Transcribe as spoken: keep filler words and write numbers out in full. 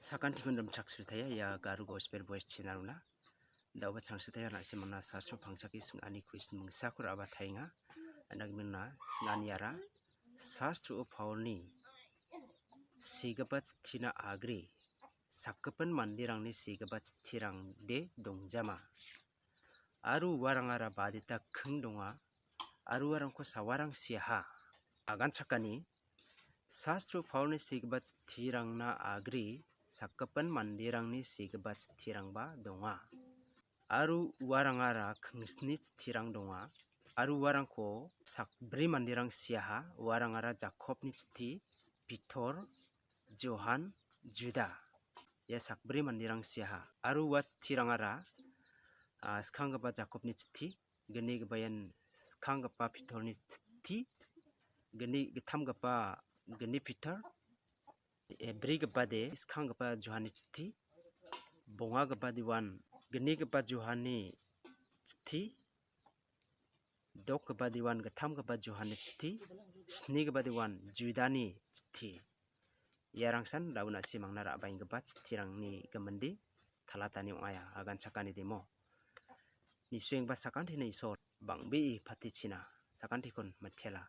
Sakantikon rimchaksutaia ia Garu Gospel Voice channel-ona. Daoba changsutaia na·simangna sasro pangchake sing·ani question mingsako ra·bataenga. Anagimingna sing·aniara sastro-o Paulni segipa chittina agre sakgipin manderangni segipa chittirangde dongjama. Aro uarangara badita king donga, aro uarangko sawarang siaha. Aganchakani, sastro Paulni segipa chittirangna agre sakgipin manderangni segipa chittirangba donga. Aro uarangara kingsni chittirang donga. Aro uarangko sakbri manderang siaha, uarangara Jakobni chitti, Pitor, Johan, Juda. Ia sakbri manderang siaha. Aro ua chittirangara, ah, skanggipa Jakobni chitti, gnigipa ian skanggipa Pitorni chitti, gni gittamgipa gni Pitor, e, brigipade skanggipa Johanni chitti, bongagipade uan gnigipa Johanni chitti, dokgipade uan gittamgipa Johanni chitti, snigipade uan Judani chitti. Iarangsan dauna·simangna ra·baenggipa chittirangni giminde talatani ong·aia, aganchakani demo. Nisuengba sakantini Isol bang·bee patichina, sakantikon mitela.